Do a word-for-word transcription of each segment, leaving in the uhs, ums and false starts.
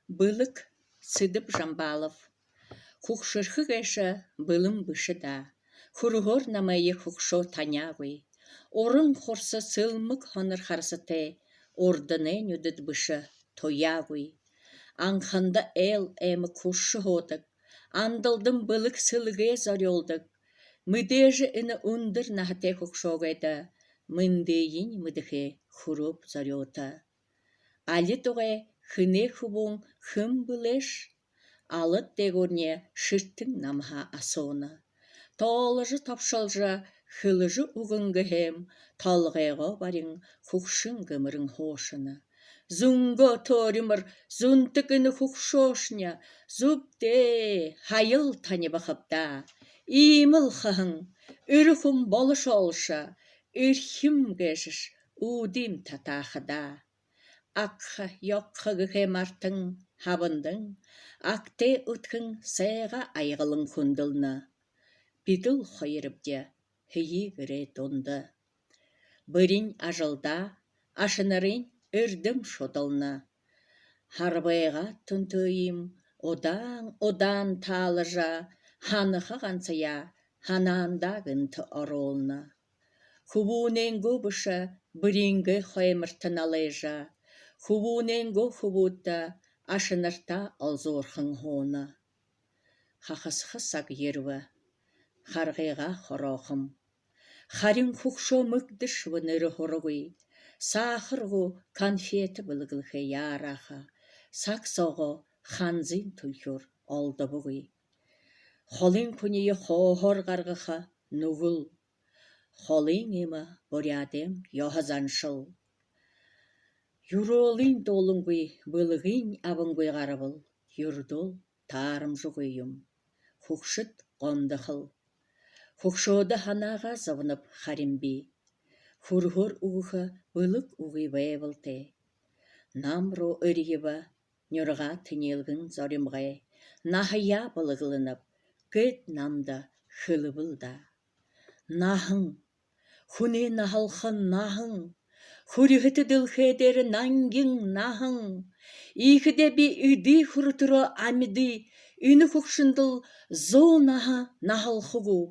Бэлэг. Цыдып Жамбалов. Хүгшэрхэ гээшэ бэлэн бэшэ даа. Хүрһөөр намайе хүгшөө таняагүй. Уран хурса сэлмэг һонор харасатай, урданай нюдэд бэшэ туяагүй. Анханда айл аймаг хүршэ һуудаг, андалдан бэлэг сэлгээ зорюулдаг. Мэдээжэ энэ үндэр наһатай хүгшөөгөөдэ мэндыень мэдэхэ хүрөөб зорюута. Али дугай хэнэй хүбүүн хэн бэлэйш? Алад дээгүүрнь шэртэн намһаа асууна. Тооложо, тобшолжо, хэлэжэ үгэн гэхэм, толгойгоо барин хүгшэн гэмэрэн һуушана. Зүнгөө төөримэр, зүнтэг энэ хүгшөөшни. Зүб даа, һаял танибахаб даа. Иимэл хаһан, эрэ хүн болошоол ша, эрхим гээшэш үүдым татааха даа. Агха ёгхо гэхэ мартан һабандан, агтай үдхэн сайгаа аягалан хүндэлнэ. Бидэл хоёрбди һэеы гэрэй дунда. Бэринь ажалдаа, ашанарынь эрдэм шудална. Һарбайгаа түнтөөем удаан удаан таалажа, һанаха гансаяа һанаандаа гэнтэ оруулна. Хүбүүнэйнгөө бэшэ, бэриингээ хойморто налайжа, хүбүүнэйнгөө хүбүүдтэ ашанартаа олзуурхан һууна. Хахасаха саг ерэбэ. Харгыгаа хороохом. Харин хүгшөө мэгдэшэбэ нэрэ һурагүй. Саахар гү, конфетэ бэлэглэхэ яарааха. Саг соогоо ханзын түлхюур олдобогүй. Холын хүниие хооһоор гаргаха нүгэл. Холын иимэ буряадайм ёһо заншал. Юрөөлынь дуулангүй, бэлэгынь абангүй гарабал, юрэдөөл таарамжагүй юм. Хүгшэд гондохол. Хүгшөөдэ һанаагаа зобоноб харин би. Хүрһөөр үгэхэ бэлэг үгы байбал тээ. Нам руу эрьебэ, нюргаа тэнилгэн зоримгой. Наһаяа бэлэглэнэб, гээд намда хэлэбэл даа. Наһан. Хүнэй наһалха наһан. Хүрьһэтэ дэлхэй дээрэ нангин наһан. Иихэдээ би эды хүрэтэрөө амиды энэ хүгшэндэл зуу наһа наһалха гүб?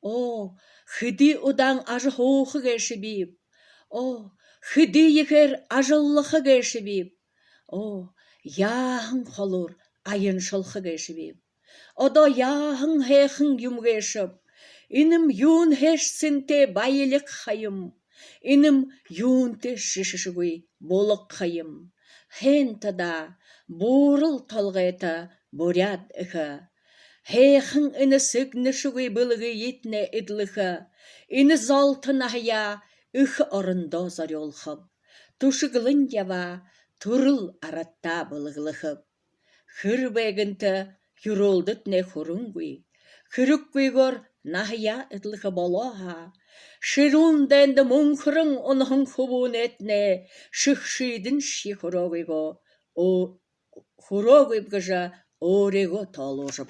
Оо, хэды удаан ажаһууха гээшэбиб. Оо, хэды ехээр ажаллаха гээшэбиб. Оо, яаһан холуур аяншалха гээшэбиб. Одоо яаһан һайхан юм гээшэб. Энэм юун хээш сэнтэй баялиг ха юм. Энэм юунтэй шэшэшэгүй булаг ха юм. Һайн та даа, буурал толгойто буряад эхэ. Һайхан энэ сэгнэшэгүй бэлэгыетнай эдлэхэ. Энэ золто наһаяа эхэ орондоо зорюулхаб. Түшэглэн ябаа түрэл арадтаа бэлэглэхэб. Хэрбээ гэнтэ юрөөлдэднай хүрэнгүй, хэрэггүйгөөр наһаяа эдлэхэ болоо һаа, шэрүүн дайнда мүнхэрэн унаһан хүбүүнэйтнай шэгшыдэньшье хүрөөгүйгөө, хүрөөгүйб гэжэ өөрыгөө тоолуужаб.